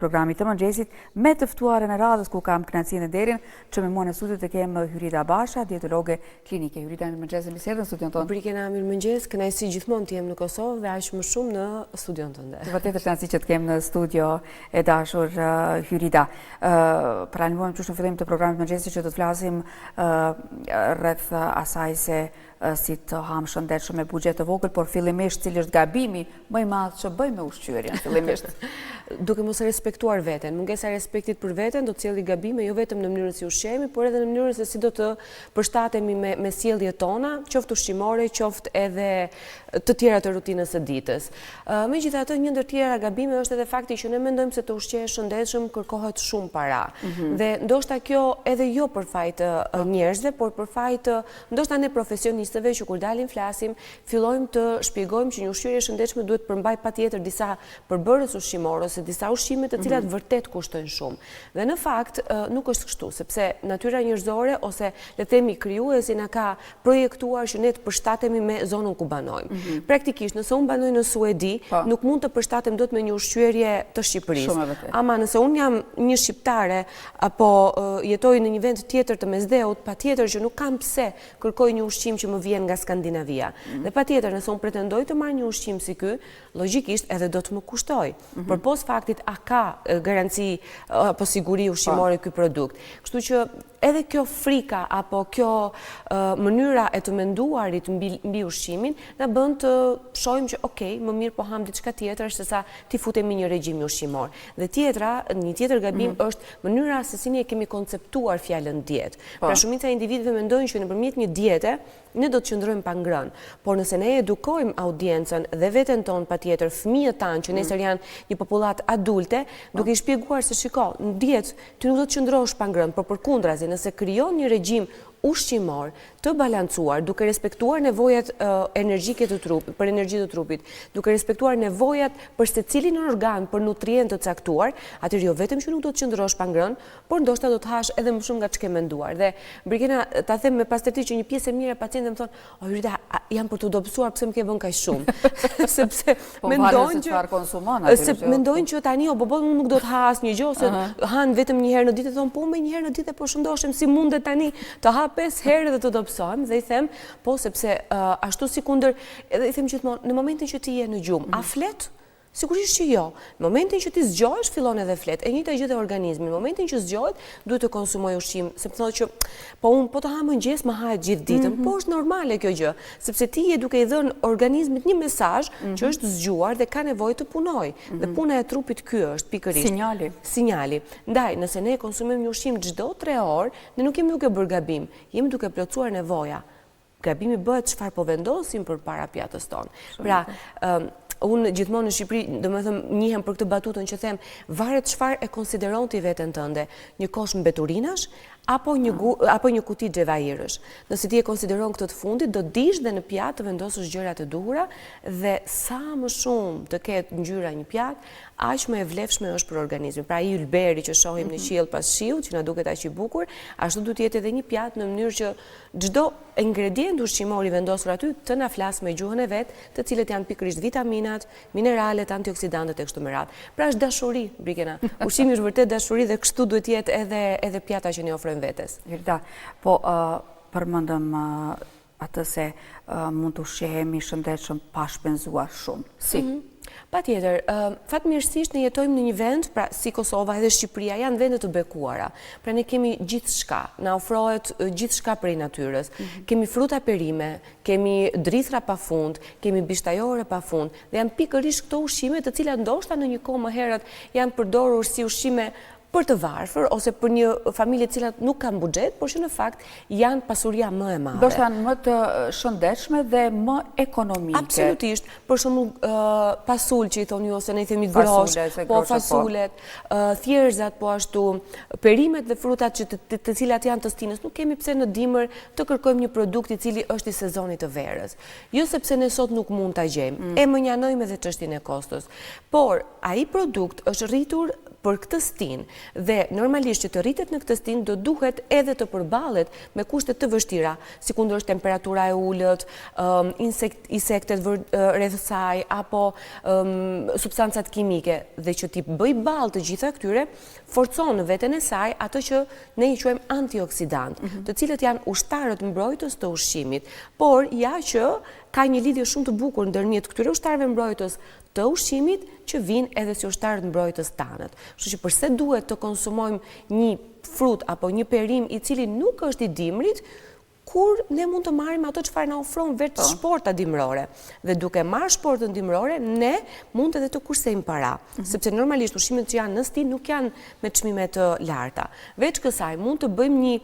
Programit të mëngjesit me të ftuarën e radhës ku kam kënaqësinë dhe nderin që me mua në studio të kem Hyrida Basha, dietologe klinike. Hyrida, mirëmëngjes dhe mirë se erdhe në studion tonë. Brikena, mirëmëngjes, kënaqësi gjithmonë të jem në Kosovë dhe aq më shumë në studion tënde. Të vërtetë është kënaqësi që të kem në studio e dashur Hyrida. Paralajmëruam qysh në fillim të programit të mëngjesit që do të flasim rreth asaj se si të hamë shëndetshëm me buxhet të vogël, por fillimisht cili është gabimi më i madh që bëjmë me ushqyerjen fillimisht. Duke mos respektuar veten, mungesa e respektit për veten do të sjelli gabime jo vetëm në mënyrën si ushqehemi, por edhe në mënyrën se si do të përshtatemi me me sjelljet tona, qoftë ushqimore, qoftë edhe të tjera të rutinës së ditës. Megjithatë, një ndër tjera gabime është edhe fakti që ne mendojmë se të ushqehesh shëndetshëm kërkohet shumë para. Mhm. Dhe ndoshta kjo edhe jo për faj të njerëzve, por për faj të Ndoshta ne profesionistëve që kur dalim flasim, fillojmë të shpjegojmë që një ushqyerje e shëndetshme duhet të përmbajë patjetër disa përbërës ushqimorë ose disa ushqime të cilat mhm. vërtet kushtojnë shumë. Dhe në fakt nuk është kështu, sepse natyra njerëzore ose le të themi krijuesi na ka projektuar që ne të përshtatemi me zonën ku banojmë. Mhm. Praktikisht, nëse unë banoj në Suedi, po. nuk mund të përshtatem dot me një ushqyerje të Shqipërisë. Ama nëse unë jam një shqiptare apo jetoj në një vend tjetër të Mesdheut, patjetër që nuk kam pse kërkoj një ushqim që më vjen nga Skandinavia. Mm. Dhe patjetër, nëse unë pretendoj të marr një ushqim si ky, logjikisht edhe do të më kushtojë. Mm -hmm. Përpos faktit a ka garanci apo siguri ushqimore po. ky produkt. Kështu që edhe kjo frika apo kjo mënyra e të menduarit mbi, mbi ushqimin, na bën të shohim që ok, më mirë po ham diçka tjetër sesa t'i futemi një regjimi ushqimor. Dhe tjetra, një tjetër gabim mhm. është mënyra se si ne e kemi konceptuar fjalën dietë. Po. Pra shumica e individëve mendojnë që nëpërmjet një diete ne do të qëndrojmë pa ngrënë. Por nëse ne edukojmë audiencën dhe veten tonë patjetër, fëmijët tanë që mhm. nesër janë një popullatë adulte, po. duke i shpjeguar se shiko, në dietë ti nuk do të qëndrosh pa ngrënë, por përkundrazi, nëse krijon një regjim ushqimor të balancuar, duke respektuar nevojat energjike të trupit, për energji të trupit, duke respektuar nevojat për secilin organ për nutrientë të caktuar, atëherë jo vetëm që nuk do të qëndrosh pa ngrënë, por ndoshta do të hash edhe më shumë nga ç'ke menduar. Dhe Brikena, ta them me pastërti që një pjesë e mirë e pacientëve më thonë, "O Hyrida, jam për t'u dobësuar, pse më ke vënë kaq shumë?" Sepse po, mendojnë që çfarë konsumon aty. Se mendojnë që tani o bobo unë nuk do të ha asnjë gjë ose han vetëm një herë në ditë, thonë po me një herë në ditë po shëndoshem, si mundet tani të ha pesë herë dhe të dobësohem dhe i them po sepse ashtu sikundër edhe i them gjithmonë në momentin që ti je në gjumë, a mhm. flet? Sigurisht që jo. Në momentin që ti zgjohesh, fillon edhe flet. E njëjta gjë dhe organizmi. Në momentin që zgjohet, duhet të konsumojë ushqim, sepse thotë që po unë po të ha mëngjes, më hahet gjithë ditën. Mm -hmm. Po është normale kjo gjë, sepse ti je duke i dhënë organizmit një mesazh mm -hmm. që është zgjuar dhe ka nevojë të punojë. Mm -hmm. Dhe mhm. puna e trupit ky është pikërisht. Sinjali. Sinjali. Ndaj, nëse ne konsumojmë një ushqim çdo 3 orë, ne nuk jemi duke bërë gabim, jemi duke plotësuar nevoja. Gabimi bëhet çfarë po vendosim përpara pjatës tonë. Pra, unë gjithmonë në Shqipëri, domethënë, njihem për këtë batutën që them, varet çfarë e konsideron ti veten tënde, një kosh mbeturinash apo një gu, apo një kuti xhevairësh. Nëse ti e konsideron këtë të fundit, do dish dhe në pjatë të vendosësh gjërat e duhura dhe sa më shumë të ketë ngjyra një pjatë, aq më e vlefshme është për organizmin. Pra ai ylberi që shohim në mhm. qiell pas shiut, që na duket aq i bukur, ashtu duhet të jetë edhe një pjatë në mënyrë që Çdo ingredient ushqimor i vendosur aty të na flasë me gjuhën e vet, të cilët janë pikërisht vitaminat, mineralet, antioksidantët e kështu me radhë. Pra është dashuri, Brikena. Ushqimi është vërtet dashuri dhe kështu duhet të jetë edhe edhe pjata që ne ofrojmë vetes. Hyrida, po përmendëm atë se mund të ushqehemi shëndetshëm pa shpenzuar shumë. Si? Mhm. Patjetër, fatmirësisht ne jetojmë në një vend, pra si Kosova edhe Shqipëria janë vende të bekuara. Pra ne kemi gjithçka, na ofrohet gjithçka prej natyrës. Mhm. Kemi fruta perime, kemi drithra pa fund, kemi bishtajore pa fund. Dhe janë pikërisht këto ushqime të cilat ndoshta në një kohë më herët janë përdorur si ushqime për të varfër ose për një familje të cilat nuk kanë buxhet, por që në fakt janë pasuria më e madhe. Ndoshta janë më të shëndetshme dhe më ekonomike. Absolutisht. Për shembull, pasul që i thoni ju ose ne i themi grosh, po, po fasulet, thjerrëzat po ashtu, perimet dhe frutat që të, të, të cilat janë të stinës, nuk kemi pse në dimër të kërkojmë një produkt i cili është i sezonit të verës. Jo sepse ne sot nuk mund ta gjejmë, mm. e mënjanojmë edhe çështjen e kostos. Por ai produkt është rritur. për këtë stinë dhe normalisht që të rritet në këtë stinë do duhet edhe të përballet me kushte të vështira, sikundër është temperatura e ulët, insektet rreth saj apo substancat kimike dhe që t'i bëjë ballë të gjitha këtyre, forcon në veten e saj atë që ne i quajmë antioksidantë, mhm. të cilët janë ushtarët mbrojtës të ushqimit. Por ja që ka një lidhje shumë të bukur ndërmjet këtyre ushtarëve mbrojtës të ushqimit që vijnë edhe si ushtarët mbrojtës tanët. Kështu që përse duhet të konsumojmë një frut apo një perim i cili nuk është i dimrit, kur ne mund të marrim ato çfarë na ofron vetë po. shporta dimrore. Dhe duke marrë shportën dimrore, ne mund edhe të kursejmë para, mm -hmm. sepse normalisht ushqimet që janë në stinë nuk janë me çmime të larta. Veç kësaj, mund të bëjmë një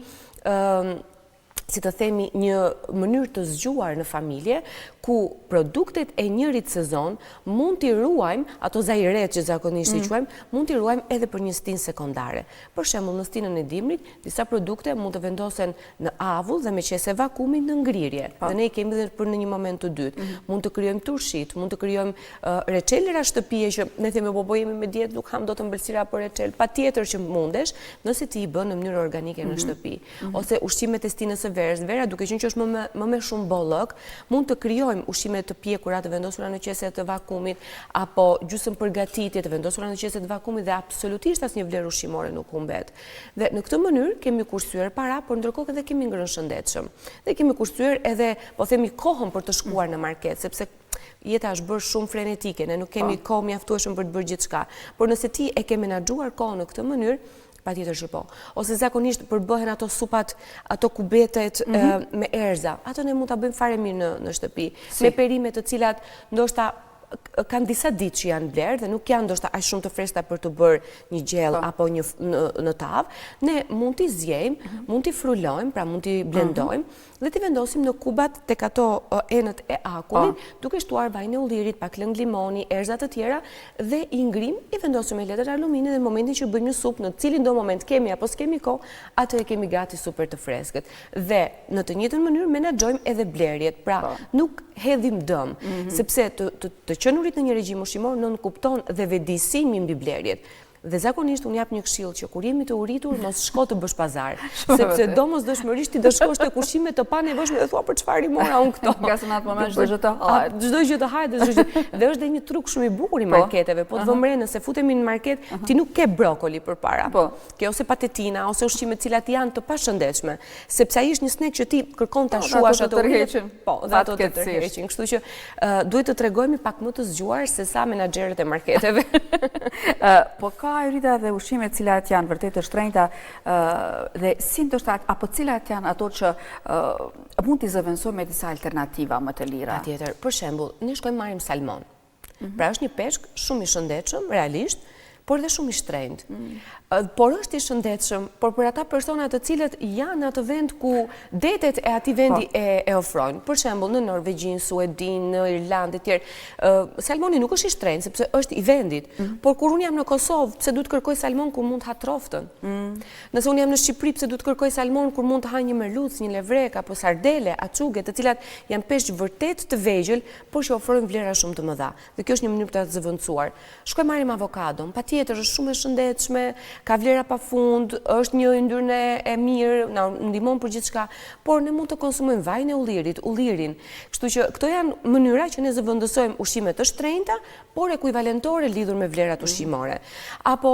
si të themi, një mënyrë të zgjuar në familje, ku produktet e njërit sezon mund t'i ruajmë, ato zahiret që zakonisht i mm. quajmë, mund t'i ruajmë edhe për një stinë sekondare. Për shembull, në stinën e dimrit, disa produkte mund të vendosen në avull dhe me qese vakumi në ngrirje. Po. Dhe ne i kemi dhe për në një moment të dytë. Mm. Mund të krijojmë turshitë, mund të krijojmë reçelera shtëpie që ne themi po po jemi me dietë, nuk hamë dot ëmbëlsira apo reçel. Patjetër që mundesh, nëse ti i bën në mënyrë organike në mhm. shtëpi. Mhm. Ose ushqimet e stinës së verës. Vera duke qenë që është më me, më me shumë bollëk, mund të krijojmë ushqime të pjekura të vendosura në qese të vakumit apo gjysmë përgatitje të vendosura në qese të vakumit dhe absolutisht asnjë vlerë ushqimore nuk humbet. Dhe në këtë mënyrë kemi kursyer para, por ndërkohë edhe kemi ngrënë shëndetshëm. Dhe kemi kursyer edhe, po themi, kohën për të shkuar në market, sepse jeta është bërë shumë frenetike, ne nuk kemi po. kohë mjaftueshëm për të bërë gjithçka. Por nëse ti e ke menaxhuar kohën në këtë mënyrë, patjetër që po. Ose zakonisht përbëhen ato supat, ato kubetet mm -hmm. me erëza. Ato ne mund ta bëjmë fare mirë në në shtëpi, si. me perime të cilat ndoshta kanë disa ditë që janë blerë dhe nuk janë ndoshta aq shumë të freskëta për të bërë një gjellë po. apo një në, në tavë, ne mund t'i ziejmë, mm -hmm. mund t'i frulojmë, pra mund t'i blendojmë mm -hmm. dhe t'i vendosim në kubat tek ato enët e akullit, po. duke shtuar vajin e ullirit, pak lëng limoni, erëza të tjera dhe i ngrijmë, i vendosim me letër alumini dhe në momentin që bëjmë një supë, në cilindo moment kemi apo s'kemi kohë, atë e kemi gati super të freskët. Dhe në të njëjtën mënyrë menaxhojmë edhe blerjet, pra po. nuk hedhim dëm, mhm. sepse të, të, të qenurit në një regjim ushqimor nënkupton dhe vetëdijësimin mbi blerjet. Dhe zakonisht unë jap një këshillë që kur jemi të uritur mos shko të bësh pazar, sepse domosdoshmërisht ti do shkosh tek ushqime të panevojshme dhe thua për çfarë i mora unë këto. Nga se në atë moment çdo gjë të hahet. Çdo gjë të hahet dhe çdo gjë. Dhe është dhe një truk shumë i bukur i po. marketeve. Po të vëmë re nëse futemi në market, ti nuk ke brokoli përpara. Po. Ke ose patetina ose ushqime të cilat janë të pashëndetshme, sepse ai është një snack që ti kërkon ta po, shuash atë tërheqin. Po, dhe ato të tërheqin. Kështu që duhet të tregohemi pak më të zgjuar se sa menaxherët e marketeve. Po ka Jurida edhe ushqime të cilat janë vërtet të shtrenjta dhe si ndoshta apo cilat janë ato që mund t'i zëvendësojmë me disa alternativa më të lira. Patjetër. Për shembull, ne shkojmë marrim salmon. Mhm. Pra është një peshk shumë i shëndetshëm, realisht, por dhe shumë i shtrenjtë. Mhm. Por është i shëndetshëm, por për ata persona të cilët janë në atë vend ku detet e atij vendi po. e, e ofrojnë. Për shembull, në Norvegji, në Suedi, në Irlandë e tjerë, salmoni nuk është i shtrenjtë, sepse është i vendit. Mhm. Por kur unë jam në Kosovë, pse duhet të kërkoj salmon kur mund të ha troftën? Nëse unë jam në Shqipëri, pse duhet të kërkoj salmon kur mund të ha një merluc, një levrek apo sardele, açuge, të cilat janë peshq vërtet të vegjël, por që ofrojnë vlera shumë të mëdha. Dhe kjo është një mënyrë për ta zëvendësuar. Shkojmë marrim avokadon, patjetër është shumë e shëndetshme, ka vlera pafund, është një yndyrë e mirë, na ndihmon për gjithçka, por ne mund të konsumojmë vajin e ullirit, ullirin. Kështu që këto janë mënyra që ne zëvendësojmë ushqime të shtrenjta, por ekuivalentore lidhur me vlerat mm. ushqimore. Apo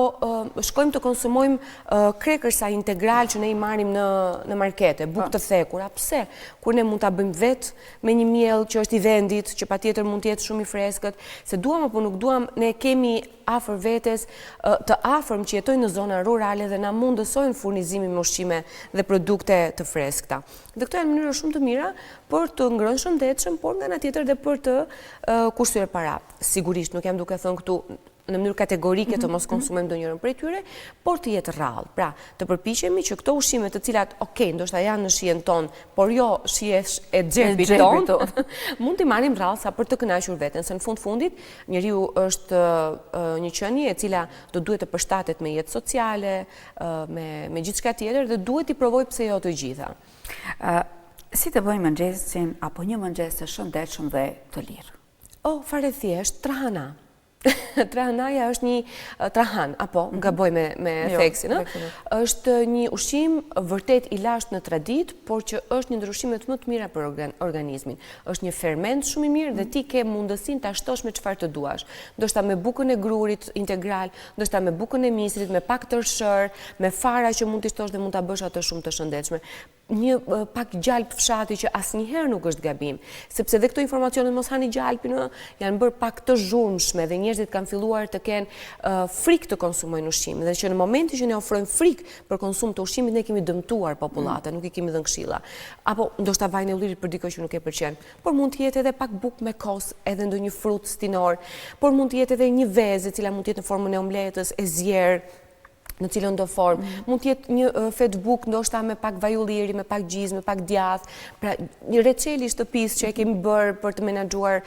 shkojmë të konsumojmë krekersa integral që ne i marrim në në markete, bukë po. të thekura. Pse? Kur ne mund ta bëjmë vetë me një miell që është i vendit, që patjetër mund të jetë shumë i freskët, se duam apo nuk duam, ne kemi afër vetes të afërm që jetojnë në zona rurale dhe na mundësojnë furnizimin me ushqime dhe produkte të freskëta. Dhe këto janë mënyra shumë të mira për të ngrënë shëndetshëm, por nga ana tjetër dhe për të kursyer para. Sigurisht, nuk jam duke thënë këtu në mënyrë kategorike të mhm, mos mhm. konsumojmë ndonjërën prej tyre, por të jetë rrallë. Pra, të përpiqemi që këto ushqime të cilat, ok, ndoshta janë në shijen tonë, por jo shije e xhepit tonë, mund t'i marrim rrallë sa për të kënaqur veten, se në fund fundit njeriu është një qenie e cila do duhet të përshtatet me jetë sociale, me me gjithçka tjetër dhe duhet t'i provojë pse jo të gjitha. Si të bëjmë mëngjesin apo një mëngjes të shëndetshëm dhe të lirë? Oh, fare thjesht, trahana. Trahanaja është një trahan, apo, mhm. gaboj me, me jo, theksin, ë? Është një ushqim vërtet i lashtë në traditë, por që është një ndër ushqimet më të mira për organizmin. Është një ferment shumë i mirë dhe mhm. ti ke mundësinë ta shtosh me çfarë të duash. Ndoshta me bukën e grurit integral, ndoshta me bukën e misrit, me pak tërshërë, me fara që mund t'i shtosh dhe mund ta bësh atë shumë të shëndetshme. një pak gjalpë fshati që asnjëherë nuk është gabim, sepse dhe këto informacione mos hani gjalpin, janë bërë pak të zhurmshme dhe njerëzit kanë filluar të kenë frikë të konsumojnë ushqim dhe që në momentin që ne ofrojmë frikë për konsum të ushqimit ne kemi dëmtuar popullatën, mm. nuk i kemi dhënë këshilla. Apo ndoshta vajin e ullirit për dikë që nuk e pëlqen, por mund të jetë edhe pak bukë me kos, edhe ndonjë frut stinor, por mund të jetë edhe një vezë e cila mund të jetë në formën e omletës, e zier, në cilëndo formë. Mm. Mund të jetë një fetë bukë, ndoshta me pak vaj ulliri, me pak gjizë, me pak djathë, pra një reçel i shtëpisë që e kemi bërë për të menaxhuar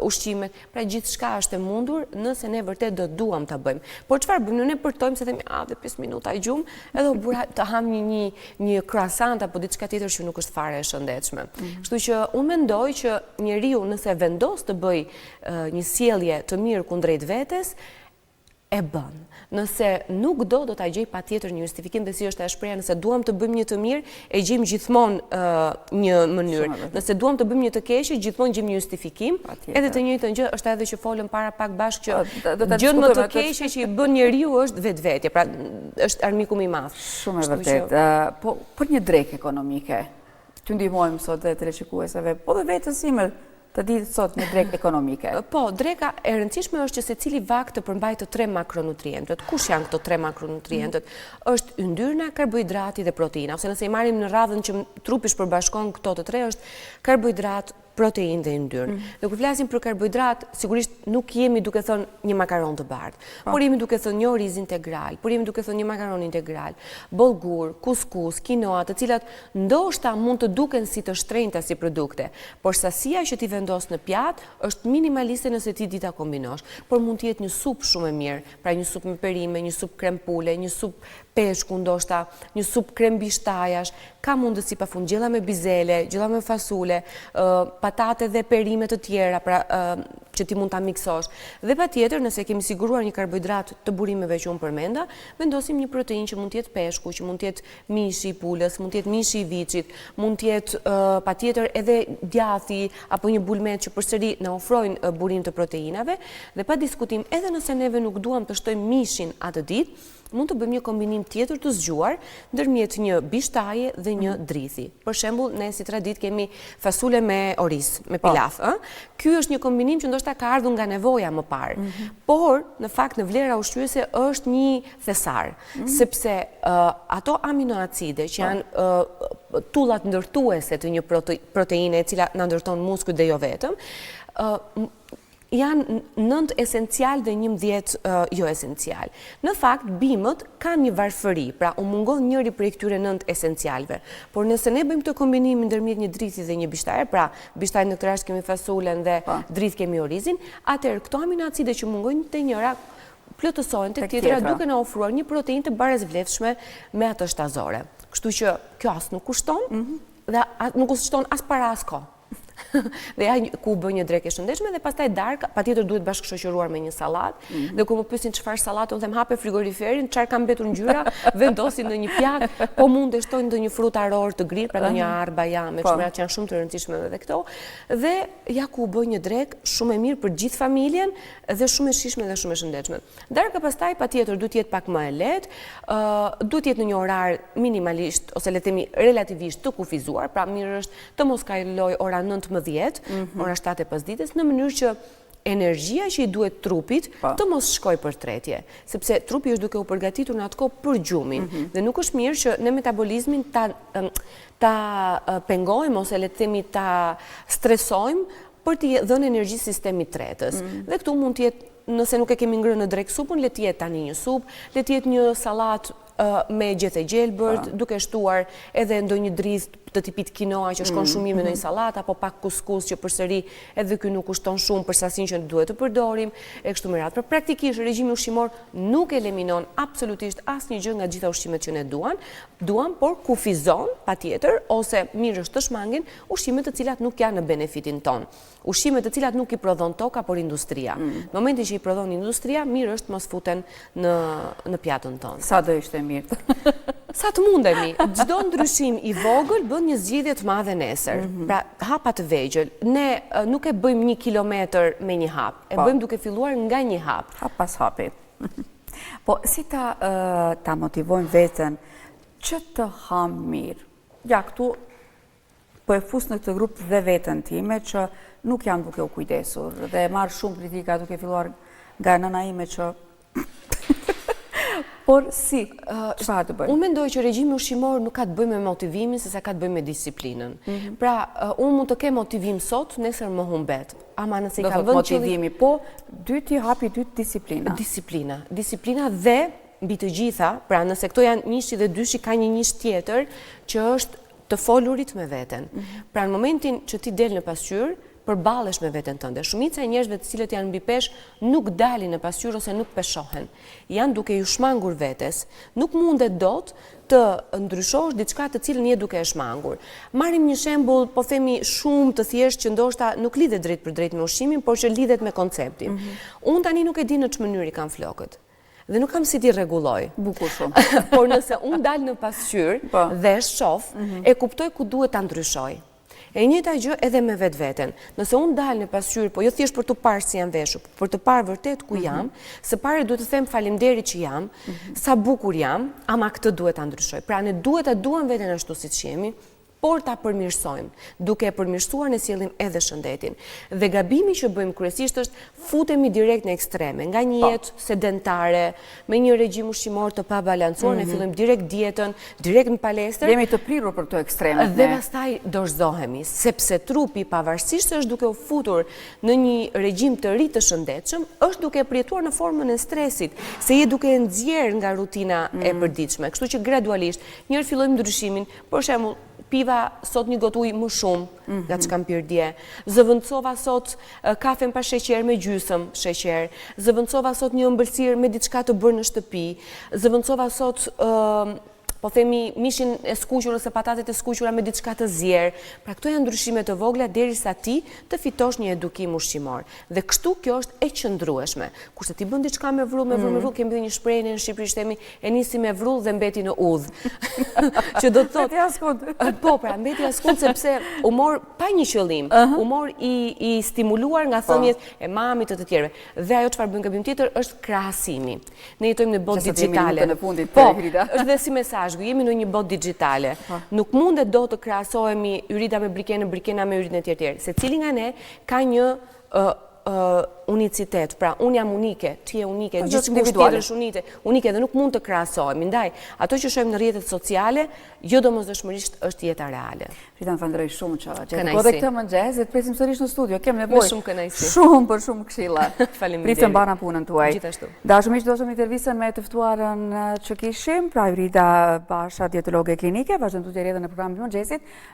ushqimet. Pra gjithçka është e mundur nëse ne vërtet do duam ta bëjmë. Por çfarë bëjmë? Ne përtojmë se themi, a, dhe 5 minuta gjumë, edhe o burra të hamë një një një croissant apo diçka tjetër që nuk është fare e shëndetshme. Mm. Kështu që unë mendoj që njeriu nëse vendos të bëjë një sjellje të mirë kundrejt vetes, e bën. Nëse nuk do, do ta gjejë patjetër një justifikim dhe si është ajo shprehja, nëse duam të bëjmë një të mirë, e gjejmë gjithmonë një mënyrë. Nëse duam të bëjmë një të keqe, gjithmonë gjejmë një justifikim. Edhe të njëjtën gjë është edhe që folëm para pak bashkë që po, gjënë më të keqe që i bën njeriu është vetvetja, pra është armiku më i madh. Shumë e vërtetë. Po për një drekë ekonomike, t'ju ndihmojmë sot dhe teleshikueseve, po dhe vetes sime Të ditë sot një drekë ekonomike. Po, dreka e rëndësishme është që secili vakt të përmbajë të tre makronutrientët. Kush janë këto tre makronutrientët? Është yndyrna, karbohidrati dhe proteina. Ose nëse i marrim në radhën që trupi shpërbashkon këto të tre, është karbohidrat, proteinë dhe yndyrnë. Mm. Dhe kur flasim për karbohidrat, sigurisht nuk jemi duke thënë një makaron të bardhë, po. por jemi duke thënë një oriz integral, por jemi duke thënë një makaron integral, bollgur, kuskus, kinoa, të cilat Ndoshta mund të duken si të shtrenjta si produkte, por sasia që ti vendos në pjatë është minimaliste nëse ti di ta kombinosh. Por mund të jetë një supë shumë e mirë, pra një supë me perime, një supë krem pule, një supë peshku ndoshta, një supë krem bishtajash, ka mundësi pafund, gjella me bizele, gjella me fasule, patate dhe perime të tjera, pra që ti mund ta miksosh. Dhe patjetër, nëse kemi siguruar një karbohidrat të burimeve që unë përmenda, vendosim një proteinë që mund të jetë peshku, që mund të jetë mishi i pulës, mund të jetë mishi i viçit, mund të jetë patjetër edhe djathi apo një bulmet që përsëri na ofrojnë burim të proteinave dhe pa diskutim edhe nëse neve nuk duam të shtojmë mishin atë ditë, mund të bëjmë një kombinim tjetër të zgjuar ndërmjet një bishtaje dhe një mm. drithi. Për shembull, ne si traditë kemi fasule me oriz, me po. pilaf, ë? Ky është një kombinim që ndoshta ka ardhur nga nevoja më parë. Mhm. Por, në fakt në vlera ushqyese është një thesar. Mm. Sepse ato aminoacide që po. janë tullat ndërtuese të një proteine e cila na ndërton muskujt dhe jo vetëm, janë 9 esencial dhe 11 jo esencial. Në fakt, bimët kanë një varfëri, pra u mungon njëri prej këtyre 9 esencialve. Por nëse ne bëjmë këtë kombinim ndërmjet një drithi dhe një bishtaje, pra bishtaje në këtë rast kemi fasulen dhe po. drith kemi orizin, atëherë këto aminoacide që mungojnë te njëra plotësohen tek tjetra duke na ofruar një proteinë të barasvlefshme me atë shtazore. Kështu që kjo as nuk kushton mhm. dhe nuk kushton as para as kohë. dhe ja ku u bë një drekë e shëndetshme dhe pastaj darka, patjetër duhet bashkëshoqëruar me një sallatë. Mm -hmm. Dhe kur më pyesin çfarë sallate, unë them hape frigoriferin, çfarë ka mbetur ngjyra, vendosi në një pjatë, po mund të shtojnë ndonjë frut arror të grirë, pra ndonjë arrë, bajame, po. që janë shumë të rëndësishme edhe këto. Dhe ja ku u bë një drekë shumë e mirë për gjithë familjen, Dhe shumë e shijshme dhe shumë e shëndetshme. Darka pastaj patjetër duhet të jetë pak më e lehtë, duhet të jetë në një orar minimalisht ose le të themi relativisht të kufizuar, pra mirë është të mos kalojë ora 19, mhm. ora 7 e pasdites, në mënyrë që energjia që i duhet trupit po. të mos shkojë për tretje, sepse trupi është duke u përgatitur në atë kohë për gjumin mhm. dhe nuk është mirë që ne metabolizmin ta ta pengojmë ose le të themi ta stresojmë për t'i dhënë energji sistemit tretës. Mm. Dhe këtu mund të jetë, nëse nuk e kemi ngrënë në drekë supën, le të jetë tani një supë, le të jetë një sallatë me gjethe gjelbërt, duke shtuar edhe ndonjë drithë të tipit kinoa që shkon mm. shumë mirë me ndonjë mm. sallatë apo pak kuskus që përsëri edhe ky nuk kushton shumë për sasinë që duhet të përdorim e kështu me radhë. Pra praktikisht regjimi ushqimor nuk eliminon absolutisht asnjë gjë nga të gjitha ushqimet që ne duan, duam, por kufizon patjetër ose mirë është të shmangin ushqimet të cilat nuk janë në benefitin tonë. Ushqime të cilat nuk i prodhon toka, por industria. Mm. Në momentin që i prodhon industria, mirë është mos futen në në pjatën tonë. Sa do ishte mirë. Sa të mundemi. Çdo ndryshim i vogël bën një zgjidhje të madhe nesër. Mm -hmm. Pra, hapa të vegjël. Ne nuk e bëjmë një kilometër me një hap. E po. bëjmë duke filluar nga një hap. Hap pas hapi. Po, si ta, ta motivojmë veten që të hamë mirë? Ja, këtu po e fus në këtë grup dhe veten time që nuk jam duke u kujdesur dhe e marr shumë kritika duke filluar nga nëna ime që Por si, çfarë të bëjmë? Unë mendoj që regjimi ushqimor nuk ka të bëjë me motivimin, sesa ka të bëjë me disiplinën. Mhm. Pra, unë mund të kem motivim sot, nesër më humbet. Ama nëse i kam vënë motivimi, po, dyti hapi dytë disiplina. Disiplina, disiplina dhe mbi të gjitha, pra nëse këto janë njëshi dhe dyshi, ka një njësh tjetër që është të folurit me veten. Mhm. Pra në momentin që ti del në pasqyrë, përballesh me veten tënde. Shumica e njerëzve të cilët janë mbi peshë nuk dalin në pasqyrë ose nuk peshohen. Janë duke iu shmangur vetes. Nuk mundet dot të ndryshosh diçka të cilën je duke e shmangur. Marrim një shembull, po themi shumë të thjeshtë që ndoshta nuk lidhet drejtpërdrejt me ushqimin, por që lidhet me konceptin. Mm -hmm. Unë tani nuk e di në ç'mënyrë i kam flokët. Dhe nuk kam si t'i rregulloj. Bukur shumë. Por nëse unë dal në pasqyrë po. dhe e shof, mhm. e kuptoj ku duhet ta ndryshoj. E njëjta gjë edhe me vetveten. Nëse unë dal në pasqyrë, po jo thjesht për të parë si jam veshur, por për të parë vërtet ku mhm. jam, së pari duhet të them faleminderit që jam, mhm. sa bukur jam, ama këtë duhet ta ndryshoj. Pra ne duhet ta duam veten ashtu siç jemi, por ta përmirësojmë. Duke e përmirësuar ne sjellim edhe shëndetin. Dhe gabimi që bëjmë kryesisht është futemi direkt në ekstreme, nga një po. jetë sedentare, me një regjim ushqimor të pabalancuar, ne mhm. fillojmë direkt dietën, direkt në palestër. Jemi të prirur për këto ekstreme. Dhe pastaj dorëzohemi, sepse trupi pavarësisht se është duke u futur në një regjim të ri të shëndetshëm, është duke e përjetuar në formën e stresit, se je duke e nxjerrë nga rutina e mhm. përditshme. Kështu që gradualisht, njëherë fillojmë ndryshimin, Për shembull, piva sot një gotë ujë më shumë mhm. nga ç'kam pirë dje. Zëvendësova sot kafen pa sheqer me gjysëm sheqer. Zëvendësova sot një ëmbëlsirë me diçka të bërë në shtëpi. Zëvendësova sot po themi mishin e skuqur ose patatet e skuqura me diçka të zier. Pra këto janë ndryshime të vogla derisa ti të fitosh një edukim ushqimor. Dhe kështu kjo është e qëndrueshme. Kurse ti bën diçka me vrull, me vrull, me mm. vrull, kemi dhe një shprehje në Shqipëri themi e nisi me vrull dhe mbeti në udhë. Që do të thotë... Mbeti askund. Po, pra, mbeti askund sepse u mor pa një qëllim, u mor i, i stimuluar nga po. thëniet e mamit të të tjerëve. Dhe ajo çfarë bën gabim tjetër është krahasimi. Ne jetojmë në botë digjitale. Në fundit, po, është dhe si mesazh, jemi në një botë digjitale. Po. Nuk mundet dot të krahasohemi Yrida me Brikenën, Brikena me Yridën e tjerë tjerë. Secili nga ne ka një unicitet, pra unë jam unike, ti je unike, po, gjithkush tjetër është unike, unike dhe nuk mund të krahasohemi. Ndaj, ato që shohim në rrjetet sociale, jo domosdoshmërisht është jeta reale. Rita, të falënderoj shumë që gjete kohë dhe këtë mëngjes dhe të presim sërish në studio. Kem nevojë. Me shumë kënaqësi. Shumë për shumë këshilla. Faleminderit. Priftë e mbara punën tuaj. Gjithashtu. Dashur miq, dosëm intervistën me të ftuarën që kishim, pra Yrida Basha, dietologe klinike, vazhdojmë tutje rrjedhën e programit të mëngjesit.